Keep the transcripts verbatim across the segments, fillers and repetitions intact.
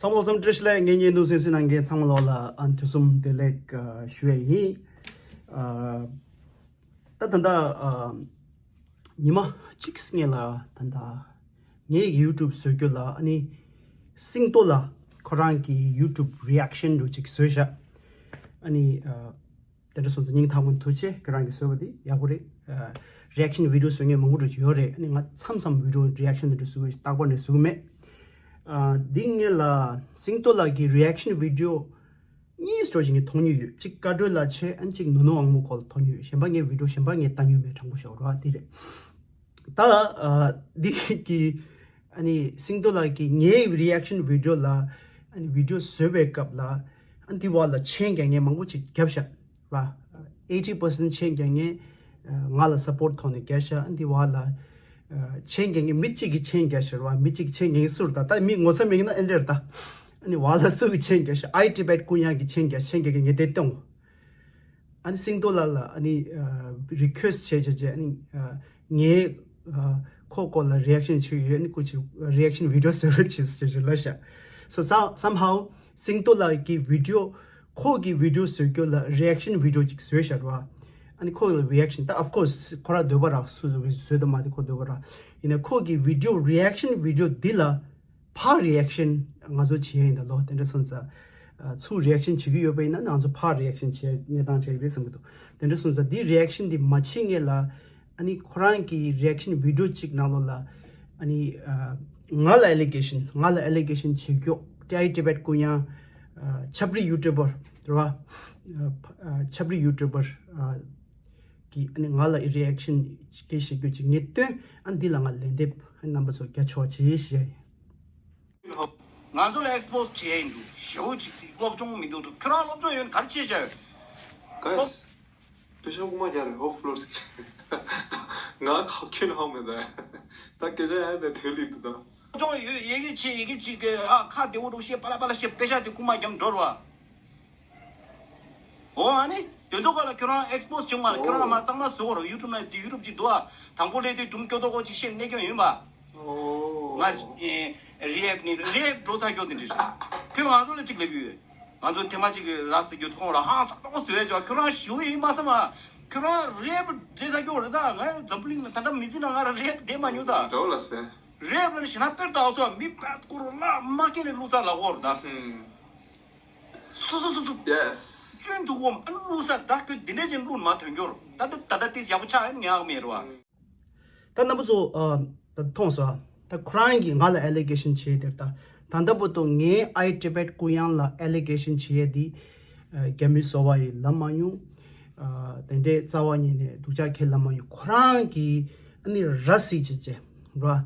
ཚང་མ་ཚང་བཀྲ་ཤིས་བདེ་ལེགས། ངའི་བརྙན་ཐུང་གསན་གཟིགས་གནང་མཁན་ཚང་མ་ལོག་ལ་ཨ་ཐུགས་གསོ་བདེ་ལེགས་ཨ་ཞུ་ཡས་ཡིན། ཨ་ད་ད་ལྟ་ཨ་ཉི་མ་གཅིག་སྔོན་ལ་ད་ལྟ་ངའི་YouTube་བཟོ་རྒྱུ་ལ་ཨ་ནི་སིང་ཏོ་ལགས་ཁོ་རང་གི་YouTube་reaction་འདྲ་ཅིག་བཟོས་ཤག་ཨ་ནི་ཨ། དེ་འདྲ་སོང་ཙང་སྙིང་ཐག་པ་ནས་ཐུགས་རྗེ་ཆེ། ཁྱེད་རང་གིས་བཟོས་པ་འདི་ཡག་པོ་རེད། ཨ་reaction video་བཟོ་མཁན་མང་པོ་འདྲ་ཅིག་ཡོད་རེད། ཨ་ནི་ང་མཚམས་མཚམས་video reaction་འདི་འདྲ་བཟོ་གི་རྟག་པར་ནས་བཟོ་གི་མེད། ཨ་འདི་སྔོན་ལ་སིང་ཏོ་ལགས་ཀྱི་reaction video་གཉིས་འདྲ་ཅིག་ངས་མཐོང་མྱོང་ཡོད། གཅིག་བཀའ་འགྲོལ་ལ་བྱས། ཨ་ནི་གཅིག་ནོ་ནོ་དབང་མོ་སྐོར་ལ་མཐོང་མྱོང་ཡོད། གཞན་པ་ངའི་video་གཞན་པ་ངས་ལྟ་མྱོང་མེད། དྲང་པོ་བཤད་རོགས་འདི་རེད། ད་ཨ་འདི་གི་ཨ་ནི་སིང་ཏོ་ལགས་ཀྱི་ངའི་reaction video་ལ་ཨ་ནི་video་བཟོས་པའི་སྐབས་ལ་ཨ་འདི་བ་ལ་མཆན་རྒྱག་མཁན་མང་པོ་ཅིག་བརྒྱབ་ཤག་ར། eighty percent་མཆན་རྒྱག་མཁན་ང་ལ་support་ཐོག་ནས་བརྒྱབ་ཤག་ཨ་འདི་བ་ལ་མཆན་རྒྱག་མཁན་མི་གཅིག་གིས་མཆན་བརྒྱབ་ཤག་ར། མི་གཅིག་གིས་མཆན་རྒྱག་མཁན་སུ་རེད། ད་ད་མི་ངོ་ཚ་མེད་ན་ཨེ་འདྲ་རེད། ད་ཨ་ནི་བ་ལ་སུ་གིས་མཆན་བརྒྱབ་ཤག I Tibet ཀུན་དབྱངས་ཀྱིས་མཆན་བརྒྱབ། མཆན་རྒྱག་མཁན་ངས་དེ་བཏོན། ཨ་ནི་སིང་ཏོ་ལགས་ལ་ཨ་ནི་ཨ་request་བྱས་བྱས་བྱས། ཨ་ནི་ཨ་ངའི་ཨ་ཁོ་སྐོར་ལ་reaction་བྱེད་ཡོད། ཨ་ནི་སྐུ་མཁྱེན་reaction video་བཟོ་རོགས་བྱེད་ཟེར་བྱས་ལབ་ཤག So some- somehow་སིང་ཏོ་ལགས་ཀྱི་video་ཁོ་གི་video་བཟོ་རྒྱུ་ལ་reaction video་ཅིག་བཟོས་ཤག་ར། ཨ་ནི་ཁོ་ལ་reaction་ད་of course་ཁོ་རང་འདོད་པ་ར་སུ་བཟོ་བཟོས་དང་མ་དེ་ཁོ་འདོད་པ་ར། ཡིན་ན་ཁོ་གི་video་reaction video་འདི་ལ་ཕར་reaction་ང་ཚོ་བྱེད་ཡ་ཡིན་ད་ལོ། དེ་འདྲ་སོང་ཙང་ཨ་ཚུར་reaction་བྱེད་ཀྱི་ཡོད་པ་ཡིན་ན་ང་ཚོ་ཕར་reaction་བྱེད་གནས་སྟངས་བྱེད་ཀྱི་རེད་བསམ་གྱི་འདུག་དེ་འདྲ་སོང་ཙང་འདི་reaction་འདི་མ་བྱེད་སྔོན་ལ་ཨ་ནི་ཁོ་རང་གི་reaction video་གཅིག་ནང་ལོགས་ལ་ཨ་ནི་ཨ་ང་ལ་allegation་ང་ལ་allegation་བྱེད་རྒྱུ་ཏི་ཨའི་Tibet་ཀུན་དབྱངས་ཨ་ཆབ་རི་YouTuber་རེད་བ། ཨ་ཆབ་རི་YouTuber་ཨ་གི་ཨ་ནི་ང་ལ་reaction་སྐད་བཤད་རྒྱུ་ཅིག་ངས་བཏོན། ཨ་འདི་ལ་ང་ལན་འདེབས་ཨ་རྣམ་པ་ཚོར་རྒྱག་ཆོག་ཅེས་ཞུ་ཡ་ཡིན། ང་ཚོ་ལ་expose་བྱས་ཡིན་འདུག་ཞེའུ་ཅིག་སློབ་སྦྱོང་མི་འདུག་ཁྱོད་རང་སློབ་སྦྱོང་ཡོད་ན་ག་རེ་བྱས་བྱས་ཡོད། Guys། པེ་ཤ་རྐུ་མ་རྒྱག་རེད། ཧོབ་ཕློར་ཟིག་ང་ཁ་ཁྱོད་ཧ་མེད་ད། ད་སྐད་ཆ་ཡང་དེ་ཐོན་ལི་འདུག་ད། སློབ་སྦྱོང་ཡོད། ཡི་གེ་ཆེ་ཡི་གེ་ཅིག་གི་ཨ་ཁ་བདེ་བོ་འདུག་བཤད་པ་ལ་པ་ལ་བཤད། པེ་ཤ་དེ་རྐུ་མ་རྒྱབ་འགྲོ་ར་བ། འོ་ཨ་ནི་དེ་ཚོ་ག་ལ་ཁྱོད་རང་expose་བྱུང་བ་ལ་ཁྱོད་རང་མ་གཙང་མ་བཟོ་གོ་ར། YouTube་ན་དེ་YouTube་ཅིག་འདུག་ཨ། དང་པོ་ལས་དེ་སྒྲུང་སྐྱོ་ཏོག་ཅིག་བཤད་གནས་སྐྱོན་ཡིན་པ། ང་རེབ་ནི་རེབ་འགྲོ་ས་སྐྱོ་དེ་འདྲ་རེད། ཁྱོད་ང་ཚོ་ལ་ཅིག་ལབ་ཡོད། ང་ཚོ་ཐེངས་མ་གཅིག་གི་ར་ཟེར་རྒྱུ་མཐོང་ར་ཧང་སང་ཏོག་ཟེར་བས་ཅོ་ཁྱོད་རང་ཞུ་ཡིན་མ་བསམ་ཨ། ཁྱོད་རང་རེབ་འགྲོ་ས་སྐྱོ་རེད། ད་ང་འཛམ་བུ་གླིང་ན་ད་ལྟ་མི་ཚེ་ནང་ང་ར་རེབ་བསྡད་མ་མྱོང་ད། འགྲོ་ལ་ཟེར། རེབ་ལ་ནི་ཞེ་ན་དཔེར་ད་སོ་མི་པད་ཀོ་རོ་ལ་མ་སྐྱེ་ནས་བླུག་ས་ལ་གོ་ར་ད། སུ་སུ་སུ་སུ། Yes། སྐྱོན་འདུག་གོ་ཨ་ནི་བླུག་ས་ད་ཁྱོད་འདི་འདྲ་ཅན་བླུག་མ་ཐོན་རྒྱུར་ད་ད་ད་ད་ཏིས་ཡག་པོ་ཆགས་ཡོད་ངེས་ཨག་མེད་ར་བ། ད་རྣམ་པ་ཚོ་ཨ་ད་མཐོང་སོང་ཨ། ད་ཁོ་རང་གིས་ང་ལ་allegation་བྱས་དེར་ད་ད་ལྟ་བར་དུ་ངའི་I Tibet་ཀུན་དབྱངས་ལ་allegation་བྱས་ཡས་འདི་ཨ་རྒྱ་མི་སོ་བ་ཡིས་ལབ་མ་མྱོང་། ཨ་དེ་འདྲའི་རྩ་བ་ཉིད་ནས་སྡུག་ཅག་ཁས་ལབ་མ་མྱོང་། ཁོ་རང་གིས་ཨ་ནི་ར་བཟི་བྱས་བྱས་ར།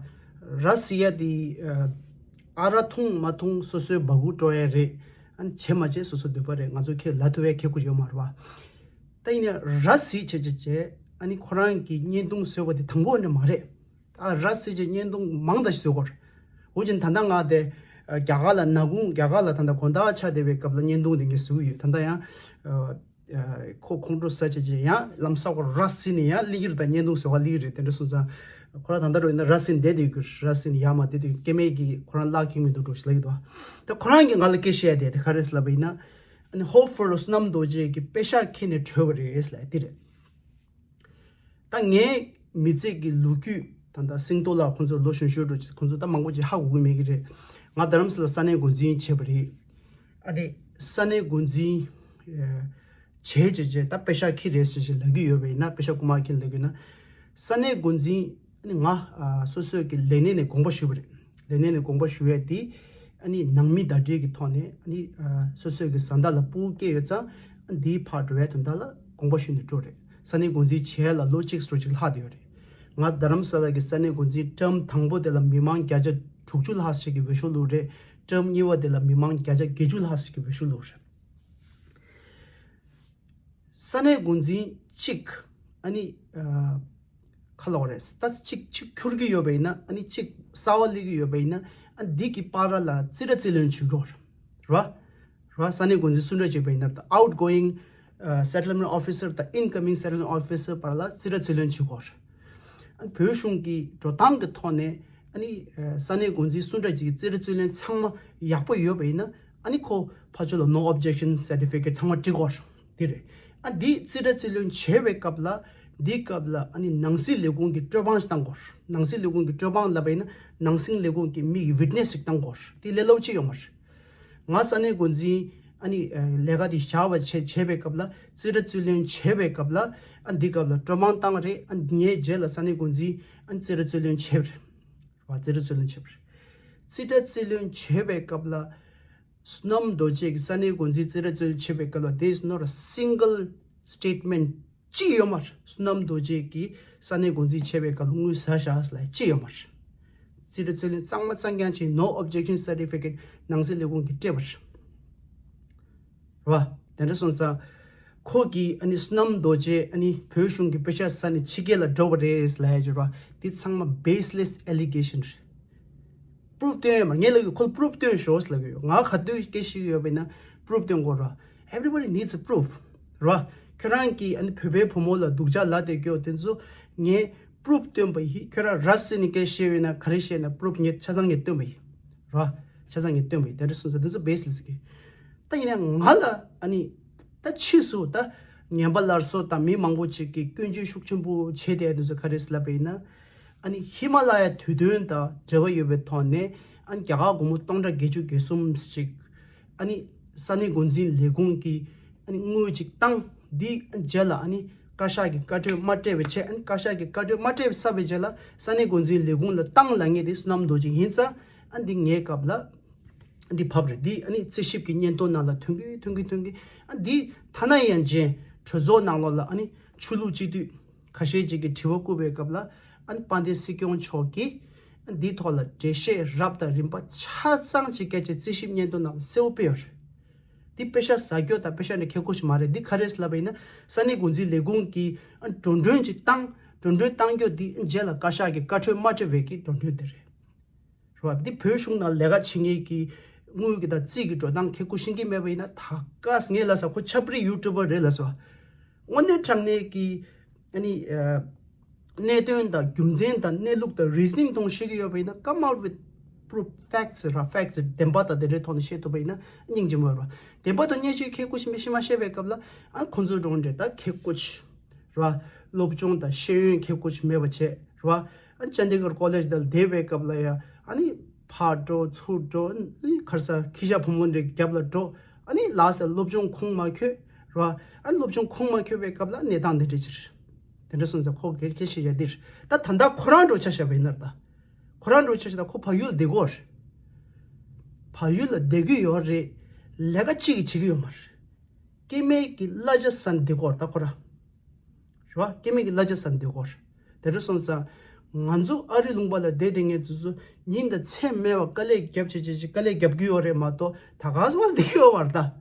ར་བཟི་ཡས་འདི་ཨ་ཨ་ར་འཐུང་མ་འཐུང་སོ་སོའི་སྦ་ཁུག་སྤྲོ་ཡས་རེད། ཨ་ནི་བྱས་མ་བྱས་སོ་སོ་འདོད་པ་རེད། ང་ཚོ་ཁས་ལ་ཐུབ་པའི་ཁེ་ཁུ་ཡོད་མ་རེད་བ། ད་ཡིན་ནའི་ར་བཟི་བྱས་བྱས་བྱས་ཨ་ནི་ཁོ་རང་གི་བརྙན་ཐུང་བཟོས་པ་དེ་དང་པོ་ནས་མ་རེད། ད་ར་བཟི་བྱས་བརྙན་ཐུང་མང་དག་ཞིག་བཟོས་ཀྱི་ཡོད་རེད། འོ་ཅིན་ད་ལྟ་ང་དེ་རྒྱ་གར་ལ་ནག་ཁུང་རྒྱ་གར་ལ་ད་ལྟ་དགོང་དག་ཆ་བསྡད་པའི་སྐབས་ལ་བརྙན་ཐུང་དེ་ངས་བཟོས་ཡོད། ད་ལྟ་ཡང་ཨ་ཁོ་ཁོང་ཁྲོ་ཟ་བྱས་བྱས་ཡང་ལམ་སང་ཁོ་ར་བཟི་ནས་ཡང་སླེབས་ཀྱི་རེད། ད་བརྙན་ཐུང་བཟོ་ག་སླེབས་ཀྱི་རེད། དེ་འདྲ་སོང་ཙང་ཁོ་རང་ད་ལྟ་འགྲོ་ཡིན་ན་ར་བཟི་ནས་བསྡད་དེ་ཡོད་ཀྱི་རེད། ར་བཟི་ནས་ཡར་མར་བསྡད་དེ་ཡོད། སྐྱེ་དམན་གྱིས་ཁོ་རང་བརླག་ཁེངས་མི་འདུག་འགྲོ་ཞིག་ལབ་ཀྱི་འདུག་ད་ཁོ་རང་གིས་ང་ལ་སྐད་བཤད་ཡ་དེ་དེ་ག་རེ་ཟེར་ལབ་པ་ཡིན་ན། ཨ་ནི་ཧོ་ཕོ་ལོ་བསོད་ནམས་རྡོ་རྗེ་གིས་པེ་ཤག་ཁྱེར་ནས་བྲོས་པ་རེད་ལབ་དེ་རེད། ད་ངའི་མི་ཚེ་གི་ལོ་རྒྱུས་ད་ལྟ་སིང་ཏོ་ལགས་ཁོང་ཚོ་ལོ་གཞོན་གཞོན་འགྲོ་ཅིག་ཁོང་ཚོ་ད་མང་པོ་ཅིག་ཧ་གོ་གི་མེད་ཀྱི་རེད། ང་རྡ་རམ་ས་ལ་ས་གནས་འགོ་འཛིན་བྱས་པ་རེད། ཨ་ནི་ས་གནས་འགོ་འཛིན་ཨ་བྱས་བྱས་བྱས་ད་པེ་ཤག་ཁྱེར་རེད་ཟེར་བྱས་ལབ་ཀྱི་ཡོད་པ་ཡིན་ན། པེ་ཤག་རྐུ་མ་ཁྱེར་ལབ་ཀྱི་ཡོད་ན། ས་གནས་འགོ་འཛིན་ཨ་ནི་ང་ཨ་སོ་སོའི་གི་ལས་གནས་ནས་དགོངས་པ་ཞུས་པ་རེད། ལས་གནས་ནས་དགོངས་པ་ཞུ་ཡས་དེ་ཨ་ནི་ནང་མི་ཟླ་སྒྲིལ་གྱི་ཐོག་ནས་ཨ་ནི་ཨ་སོ་སོའི་གི་བཟའ་ཟླ་ལ་སྤུ་གུ་སྐྱེས་ཡོད་ཙང་ཨ་འདིའི་ཕར་འགྲོ་ཡས་དོན་དག་ལ་དགོངས་པ་ཞུས་ནས་འགྲོ་རེད། ས་གནས་འགོ་འཛིན་བྱས་ལ་ལོ་གཅིག་སོ་གཅིག་ལྷག་བསྡད་ཡོད་རེད། ང་རྡ་རམ་ས་ལ་གི་ས་གནས་འགོ་འཛིན་ཊརམ་དང་པོ་དེ་ལ་མི་མང་བརྒྱ་ཆ་དྲུག་ཅུ་ལྷག་ཞིག་གིས་འོས་ཤོག་བླུགས་རེད། ཊརམ་གཉིས་པ་དེ་ལ་མི་མང་བརྒྱ་ཆ་བརྒྱད་ཅུ་ལྷག་ཞིག་གིས་འོས་ཤོག་བླུགས་རེད། ས་གནས་འགོ་འཛིན་གཅིག་ཨ་ནི་ཨ་ཁ་ལོག་རེད། ད་གཅིག་གཅིག་འཁྱུར་གྱི་ཡོད་པ་ཡིན་ན། ཨ་ནི་གཅིག་གསར་པ་སླེབས་ཀྱི་ཡོད་པ་ཡིན་ན། ཨ་འདི་གི་བར་ལ་རྩིས་ར་རྩིས་ལེན་བྱེད་དགོས་རེད་བ། ར་ས་གནས་འགོ་འཛིན་སུ་འདྲ་བྱེད་པ་ཡིན་ན། ད་outgoing ཨ་settlement officer་དང་incoming settlement officer་བར་ལ་རྩིས་ར་རྩིས་ལེན་བྱེད་དགོས་རེད། ཨ་བོད་གཞུང་གི་འགྲོ་སྟངས་ཀྱི་ཐོག་ནས་ ཨ་ནི་ས་གནས་འགོ་འཛིན་སུ་འདྲ་ཅིག་གི་རྩིས་ཁྲ་རྩིས་ལེན་ཚང་མ་ཡག་པོ་ཡོད་པ་ཡིན་ན། ཨ་ནི་ཁོ་ཕར་ཕྱོགས་ལ་no objection certificate ཚང་མ་སྤྲད་དགོས་རེད། དེ་རེད། ཨ་འདི་རྩིས་ཁྲ་རྩིས་ལེན་བྱེད་པའི་སྐབས་ལ། འདིའི་སྐབས་ལ་ཨ་ནི་ནང་སྲིད་ལས་ཁུངས་ཀྱི་སྤྲོད་དཔང་ཞིག་བཏང་དགོས། ནང་སྲིད་ལས་ཁུངས་ཀྱི་སྤྲོད་དཔང་ལབ་པ་ཡིན་ན་ནང་སྲིད་ལས་ཁུངས་ཀྱི་མི་ཡི་witness ཞིག་བཏང་དགོས། དེ་ལས་སླ་པོ་ཅིག་ཡོད་མ་རེད། ང་ས་གནས་འགོ་འཛིན་ཨ་ནི་ལས་ཀ་དེ་བཞག་པ་བྱས་བྱས་པའི་སྐབས་ལ། རྩིས་ཁྲ་རྩིས་ལེན་བྱས་པའི་སྐབས་ལ། ཨ་འདི་སྐབས་ལ་སྤྲོད་དཔང་བཏང་རེད། ཨ་ངའི་རྗེས་ལ་ས་གནས་འགོ་འཛིན་ཨ་ནི་རྩིས་ཁྲ་རྩིས་ལེན་བྱས་པ་རེད། རྩིས་ཁྲ་རྩིས་ལེན་བྱས་པ་རེད། རྩིས་ཁྲ་རྩིས་ལེན་བྱས་པའི་སྐབས་ལ། བསོད་ནམས་རྡོ་རྗེ་གི་ས་གནས་འགོ་འཛིན་རྩིས་ཁྲ་རྩིས་ལེན་བྱས་པའི་སྐབས་ལ། There is not a single statement ཅི་ཡོད་མ་རེད། བསོད་ནམས་རྡོ་རྗེ་གིས་ས་གནས་འགོ་འཛིན་བྱས་པའི་སྐབས་ལ་དངུལ་ཟ་བཞག་ལ་ཅི་ཡོད་མ་རེད། རྩིས་ཁྲ་རྩིས་ལེན་གཙང་མ་གཙང་རྐྱང་བྱས། no objection certificate ནང་སྲིད་ལས་ཁུངས་ཀྱིས་སྤྲད་པ་རེད། རེད་བ། དེ་འདྲ་སོང་ཙང་། ཁོ་གིས་ཨ་ནི་བསོད་ནམས་རྡོ་རྗེ་ཨ་ནི་བོད་གཞུང་གི་པེ་ཤག་ཟ་ནས་ཕྱི་རྒྱལ་ལ་འགྲོ་བ་རེད་ལབ་ཡ་ཅིག་རེད་བ། འདི་ཚང་མ་baseless allegation རེད། proof སྟོན་ཡོད་མ་རེད། ངས་ལབ་ཡོད། ཁོ་ལ་proof སྟོན་ཤོག་ལབ་ཀྱི་ཡོད། ང་ག་དུས་སྐད་ཤེས་ཀྱི་ཡོད་པ་ཡིན་ན་proof སྟོན་དགོས་ར། Everybody needs a proof ར། ཁྱོད་རང་གིས་ཨ་ནི་བོད་པའི་བུ་མོ་ལ་སྡུག་ཅག་ལབ་བསྡད་ཀྱི་ཡོད་དེ་ཚོ་ངས་proof སྟོན་པ་ཡིན། ཁྱོད་རང་ར་བཟི་ནས་སྐད་ཤེས་ཡོད་ན་ག་རེ་བཤད་ན་proof ངས་ཆ་ཚང་ངས་སྟོན་པ་ཡིན་ར། ཆ་ཚང་ངས་སྟོན་པ་ཡིན། དེ་འདྲ་སོང་ཙང་དེ་ཚོ་baseless གི། ད་ཡིན་ན་ང་ལ་ཨ་ནི་ད་ཕྱིས་སུ་ད་ངན་པ་སླར་གསོ་དང་མི་མང་པོ་ཅིག་གིས་སྐྱོན་བརྗོད་ཤུགས་ཆེན་པོ་བྱས་བསྡད་དེ་ཚོ་ག་རེ་ལབ་པ་ཡིན་ན། ཨ་ནི་ཧི་མ་ལ་ཡ་དུས་སྟོན་དང་འབྲེལ་བ་ཡོད་པའི་ཐོག་ནས། ཨ་ནི་རྒྱ་གར་སྒོར་མོ་སྟོང་ཕྲག་བརྒྱད་ཅུ་གྱ་གསུམ་ཞིག་ཨ་ནི་ས་གནས་འགོ་འཛིན་ལས་ཁུངས་ཀྱིས་ཨ་ནི་དངུལ་ཅིག་བཏང་། འདི་རྗེས་ལ་ཨ་ནི་བཀའ་ཤག་གིས་བཀའ་འཁྲོལ་མ་སྤྲད་པའི་ཆེད། ཨ་ནི་བཀའ་ཤག་གིས་བཀའ་འཁྲོལ་མ་སྤྲད་པའི་ས་བའི་རྗེས་ལ་ས་གནས་འགོ་འཛིན་ལས་ཁུངས་ལ་བཏང་ལབ་མཁན་དེ་བསོད་ནམས་རྡོ་རྗེ་ཡིན་ཙང་། ཨ་འདི་ངའི་སྐབས་ལ་འདི་བབས་རེད། འདི་ཨ་ནི་རྩིས་ཞིབ་ཀྱི་སྙན་ཐོ་ནང་ལ་ཐོན་གི་ཐོན་གི་ཐོན་གི། ཨ་འདི་ཐ་ན་ཡན་ཆད་གྲོས་ཚོགས་ནང་ལོགས་ལ་ཨ་ནི་ཆོས་ལུགས་སྤྱི་འཐུས་ཁ་ཤས་ཅིག་གིས་དྲི་བ་བཀོད་པའི་སྐབས་ལ། ཨ་ནི་དཔལ་ལྡན་སྲིད་སྐྱོང་མཆོག་གིས་ཨ་འདིའི་ཐོག་ལ་འགྲེལ་བཤད་རབ་དང་རིམ་པ་ཆ་ཚང་ཅིག་བཀལ་བྱས་རྩིས་ཞིབ་སྙན་ཐོ་ནང་གསལ་པོ་སྤེལ་ཡོད་རེད། འདི་པེ་ཤག་ཟ་རྒྱུ་དང་པེ་ཤག་འདྲ་ཁེ་ཁོ་ཞིག་མ་རེད། འདི་ག་རེ་ལབ་པ་ཡིན་ན་ས་གནས་འགོ་འཛིན་ལས་ཁུངས་ཀྱིས་ཨ་འགྲོ་གྲོན་ཅིག་བཏང་། འགྲོ་གྲོན་བཏང་རྒྱུ་འདི་རྗེས་ལ་བཀའ་ཤག་གིས་བཀའ་འཁྲོལ་མ་སྤྲད་པའི་གི་འགྲོ་གྲོན་དེ་རེད། རེད་བ། འདི་བོད་གཞུང་ནང་ལས་ཀ་བྱེད་མཁན་གྱི་དངུལ་གྱི་དང་རྩིས་ཀྱི་འགྲོ་སྟངས་ཁེ་ཁོ་ཤེས་ཀྱི་མེད་པ་ཡིན་ན། ད་ག་ངས་ལབ་ས་ཁོ་ཆབ་རིག་ཡུ་ཊུབ་པར་རེད་ལབ་སོང་། དངོས་གནས་དྲང་གནས་ཀྱི་ཨ་ནི་ཨ་གནད་དོན་དང་རྒྱུ་མཚན་དང་གནས་ལུགས་དང་རི་ཛི་ནིང་མཐོང་ཤེས་ཀྱི་ཡོད་པ་ཡིན་ན། come out with proof, facts ར། facts བདེན་པ་དང་དེ་འདྲའི་ཐོག་ནས་བཤད་ཐུབ་པ་ཡིན་ན་སྙིང་རྗེ་མོ་རེད་བ། བདེན་པ་དང་སྙན་ཞུ་ཁེ་ཁོ་ཤེས་མི་ཤེས་མ་ཤེས་པའི་སྐབས་ལ། ཨ་ཁོང་ཚོ་འགྲོ་འདྲེ་ད་ཁེ་ཁོ་ཆེ་ར། སློབ་སྦྱོང་དང་ཤེས་ཡོན་ཁེ་ཁོ་ཆེ་མེད་པ་བྱས་ར། ཨ་ཅན་དི་གར་ཀོ་ལེཇ་དང་བསྡད་པའི་སྐབས་ལ་ཡ་ཨ་ནི་ཕར་འགྲོ་ཚུར་འགྲོ། ཨ་ནི་ཁར་ས་ཁྱི་ཤ་བུ་མོ་འདྲེ་རྒྱབ་ལ་འགྲོ། ཨ་ནི་ལ་ས་སློབ་སྦྱོང་ཁུངས་མ་འཁྱོལ་ར། ཨ་ནི་སློབ་སྦྱོང་ཁུངས་མ་འཁྱོལ་བའི་སྐབས་ལ་གནས་སྟངས་འདི་འདྲ་ཅིག་རེད། དེ་འདྲ་སོང་ཙང་ཁོ་གལ་ཆེ་ཤོས་ཡ་འདི་རེད། ད་ད་ལྟ་ཁོ་རང་འགྲོ་ཆ་བཞག་པ་ཡིན་ན། ད་ཁོ་རང་འགྲོ་ཆ་བཞག་ད་ཁོ་བལ་ཡུལ་བསྡད་ཀྱི་ཡོད་རེད། བལ་ཡུལ་ལ་བསྡད་ཀྱི་ཡོད་རེད། ལས་ཀ་གཅིག་གིས་བྱེད་ཀྱི་ཡོད་མ་རེད། སྐྱེ་དམན་གྱི་གླ་ཆ་ཟ་ནས་བསྡད་ཀྱི་ཡོད་རེད་ད་ཁོ་རང་། རེད་བ། སྐྱེ་དམན་གྱི་གླ་ཆ་ཟ་ནས་བསྡད་ཀྱི་ཡོད་རེད། དེ་འདྲ་སོང་ཙང་ང་ཚོ་ཨ་རི་ལུང་པ་ལ་བསྡད་བསྡད་མཁན་དེ་ཚོ་ཉིན་དང་མཚན་མེད་པར་དཀའ་ལས་རྒྱབ་བྱས་བྱས་བྱས་དཀའ་ལས་རྒྱབ་ཀྱི་ཡོད་རེད་མ་གཏོགས། ད་ག་སེ་བ་སེ་བསྡད་ཀྱི་ཡོད་མ་རེད་ད།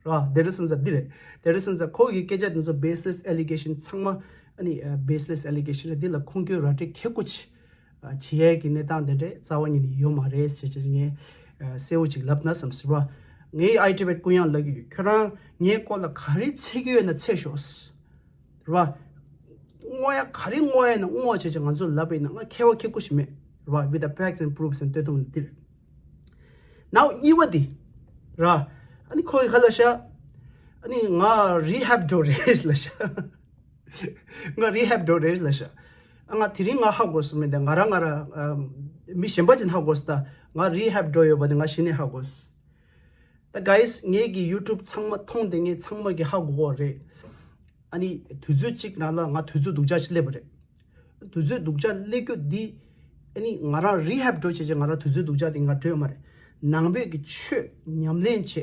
ར། དེ་རེད་སོང་ཙང་འདི་རེད། དེ་རེད་སོང་ཙང་ཁོ་གི་སྐད་ཆ་དེ་ཚོ་baseless allegation ཚང་མ་ཨ་ནི་baseless allegation རེད། འདི་ལ་ཁུངས་སྐྱེལ་ར་སྤྲོད་ཁེ་ཁོ་ཆེ་བྱེད་ཡས་ཀྱི་གནས་སྟངས་དེ་འདྲས་རྩ་བ་ཉིད་ནས་ཡོད་མ་རེད་ཟེར་ཅིག་ངས་གསལ་བོ་ཅིག་ལབ་ན་བསམ་སོང་ར། ངས་I Tibet ཀུན་དབྱངས་ལབ་ཀྱི་ཡོད། ཁྱོད་རང་ངའི་སྐོར་ལ་ག་རེ་འཚོལ་གྱི་ཡོད་ན་འཚོལ་ཤོག་ར། བསྔོག་ཡ་ག་རེ་བསྔོག་ཡ་ན་བསྔོག་བྱས་བྱས་ང་ཚོ་ལབ་པ་ཡིན་ན་ང་ཁྱད་པར་ཁེ་ཁོ་ཞིག་མེད་ར། With the facts and proofs and སྟོད་ཐུང་འདིར། Now གཉིས་པ་འདི་ར། ཨ་ནི་ཁོ་གི་ཁ་ལ་ཤ། ཨ་ནི་ང་rehab འགྲོ་རེད་ལ་ཤ། ང་rehab འགྲོ་རེད་ལ་ཤ། ཨ་ང་དེ་རིང་ང་ཧ་གོ་སོང་མེད་དེ། ང་རང་ང་རང་ཨ་མི་གཞན་པ་ཅིག་ཧ་གོ་སོང་། ད་ང་rehab འགྲོ་ཡོད་པ་དེ་ང་གཞི་ནས་ཧ་གོ་སོང་། ད་guys ངེད་ཀྱི་YouTube ཚང་མ་མཐོང་བསྡད་མཁན་ཚང་མ་གིས་ཧ་གོ་གི་རེད། ཨ་ནི་དུས་ཚོད་གཅིག་ནང་ལ་ང་དུས་ཚོད་སྡུག་ཅག་ཅིག་སླེབས་པ་རེད། དུས་ཚོད་སྡུག་ཅག་སླེབས་རྒྱུ་འདི་ཨ་ནི་ང་རང་rehab འགྲོ་བྱས་བྱས་ང་རང་དུས་ཚོད་སྡུག་ཅག་འདི་ང་སྤྲོད་ཡོད་མ་རེད། ནང་པའི་གི་ཆོས་ཉམས་ལེན་བྱས་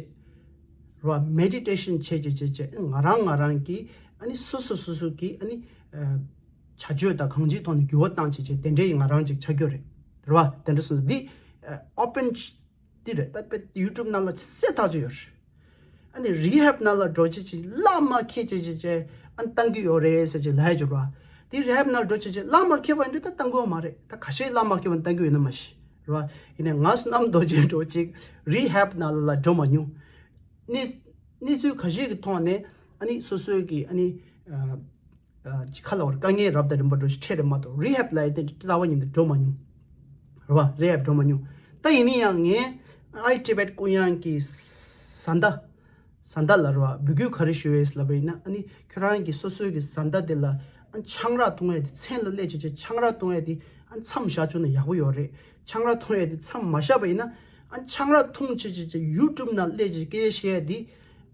ར། meditation བྱས་བྱས་བྱས་བྱས་ང་རང་ང་རང་གི་ཨ་ནི་སོ་སོ་སོ་སོ་གི་ཨ་ནི་ཨ་བྱ་སྤྱོད་དང་གང་ཅིའི་ཐོག་ནས་འགྱུར་བ་བཏང་བྱས་བྱས་དེ་འདྲའི་ང་རང་ཅིག་ཆགས་རྒྱུ་རེད། རེད་བ། དེ་འདྲ་སོང་ཙང་འདི་ཨ་open འདི་རེད། ད་དཔེ་YouTube ནང་ལ་གསལ་ཐག་ཆོད་ཡོད་རེད། ཨ་ནི་rehab ནང་ལ་འགྲོ་བྱས་བྱས་གླ་མ་འཁེལ་བྱས་བྱས་བྱས་ཨ་ནི་བཏང་གི་ཡོད་རེད་ཟེར་བྱས་ལབ་ཡ་ཅིག་རེད་བ། དེ་rehab ནང་ལ་འགྲོ་བྱས་བྱས་གླ་མ་འཁེལ་བ་འདི་ད་བཏང་གི་ཡོད་མ་རེད། ད་ཁ་ཤས་གླ་མ་འཁེལ་བ་བཏང་གི་ཡོད་ན་མ་ཤེས་རེད་བ། ཡིན་ནའི་ང་བསོད་ནམས་རྡོ་རྗེ་འདྲ་བོ་ཅིག་rehab ནང་ལ་འགྲོ་མ་མྱོང་། གནས་གནས་ཚུལ་ཁ་ཤས་ཀྱི་ཐོག་ནས་ཨ་ནི་སོ་སོའི་གི་ཨ་ནི་ཨ་ཁ་ལ་བར་དཀའ་ངལ་རབ་དང་རིམ་པ་འགྲོ་ཞིག་འཕྲད་རེད་མ་གཏོགས་rehab ལབ་ཡ་དེ་རྩ་བ་ཉིད་ནས་འགྲོ་མ་མྱོང་། རེད་བ། རི་ཧེབ་འགྲོ་མ་མྱོང་། ད་ཡིན་ན་ཡང་ངས་ཨའི་ཊི་བེཊ་ཀུན་དབྱངས་ཀྱི་བཟའ་ཟླ། བཟའ་ཟླ་ལ་རེད་བ། འབོད་སྐུལ་ག་རེ་ཞུ་ཡས་ལབ་པ་ཡིན་ན། ཨ་ནི་ཁྱོད་རང་གི་སོ་སོའི་གི་བཟའ་ཟླ་དེ་ལ་ཨ་ཆང་རག་འཐུང་ཡས་དེ། མཚན་ལ་སླེབས་བྱས་བྱས་ཆང་རག་འཐུང་ཡས་དེ་ཨ་མཚམས་བཞག་བཅུག་ན་ཡག་པོ་ཡོད་རེད། ཆང་རག་འཐུང་ཡས་དེ་མཚམས་མ་བཞག་པ་ཡིན་ན། ཨ་ཆང་རག་འཐུང་བྱས་བྱས་བྱས་ཡུ་ཊུབ་ནང་སླེབས་བྱས་སྐད་ཆ་བཤད་ཡས་དེ་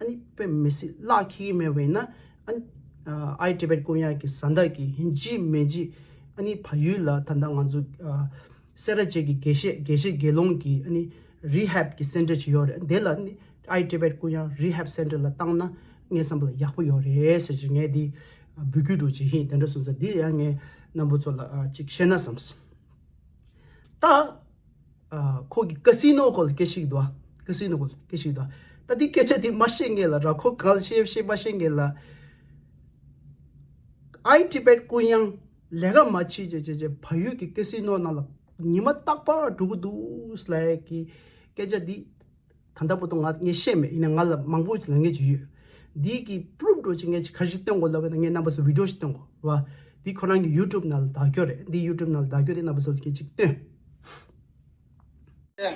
ཨ་ནི་དཔེ་མི་སྲིད་ལག་ཁེལ་གྱི་མེད་པ་ཡིན་ན། ཨ་ནི་ཨ་ཨའི་ཊི་བེཊ་ཀུན་དབྱངས་ཀྱི་བཟའ་ཟླ་གིས་ཡིན་གཅིག་མིན་གཅིག་ཨ་ནི་བལ་ཡུལ་ལ། ད་ལྟ་ང་ཚོ་ཨ་སེ་ར་བྱེས་ཀྱི་དགེ་བཤེས་དགེ་བཤེས་དགེ་སློང་གི་ཨ་ནི་རི་ཧེབ་ཀྱི་སེན་ཊར་ཅིག་ཡོད་རེད། དེ་ལ་ནི་ཨའི་ཊི་བེཊ་ཀུན་དབྱངས་རི་ཧེབ་སེན་ཊར་ལ་བཏང་ན་ངའི་བསམ་པ་ལ་ཡག་པོ་ཡོད་རེད་ཟེར་གྱི་ངས་འདི་འབོད་སྐུལ་འདྲ་ཅིག་ཡིན། དེ་འདྲ་སོང་ཙང་འདི་ཡང་ངས་རྣམ་པ་ཚོ་ལ་ཨ་ཅིག་བཤད་ན་བསམས། ད་ཨ་ཁོ་གི་ཀ་སི་ནོ་སྐོར་ལ་སྐད་ཆ་ཞིག་འདུག་ཨ། ཀ་སི་ནོ་སྐོར་ལ་སྐད་ཆ་ཞིག་འདུག་ཨ། ད་འདི་སྐད་ཆ་འདི་མ་བཤད་སྔོན་ལ་ར། ཁོ་གང་བཤད་བཤད་མ་བཤད་སྔོན་ལ། ཨའི་ཊི་བེཊ་ཀུན་དབྱངས་ལས་ཀ་མ་བྱེད་བྱེད་བྱེད་བྱེད་བལ་ཡུལ་གྱི་ཀ་སི་ནོ་ནང་ལ་ཉི་མ་རྟག་པར་འགྲོ་གི་འདུག་ཟེར་ལབ་ཡས་ཀྱི་སྐད་ཆ་འདི་ད་ལྟ་བར་དུ་ང་ངས་བཤད་མེད། ཡིན་ན་ང་ལ་མང་པོ་ཅིག་ལབ་མཁན་ཅིག་ཡོད། འདི་གི་པུ་རུབ་འདྲ་ཅིག་ངས་ཅིག་ག་ཞིག་སྟོན་དགོས་ལབ་པ་ཡིན་ན། ངས་རྣམ་པ་ཚོ་བི་ཌི་ཡོ་ཞིག་སྟོན་དགོས་རེད་བ། འདི་ཁོ་རང་གི་ཡུ་ཊུབ་ནང་ལ་བདག་སྐྱོར་རེད། འདི་ཡུ་ཊུབ་ནང་ལ་བདག་སྐྱོར་དེ་རྣམ་པ་ཚོ་ལ་སྐད་ཅིག་སྟོན། ཨེ།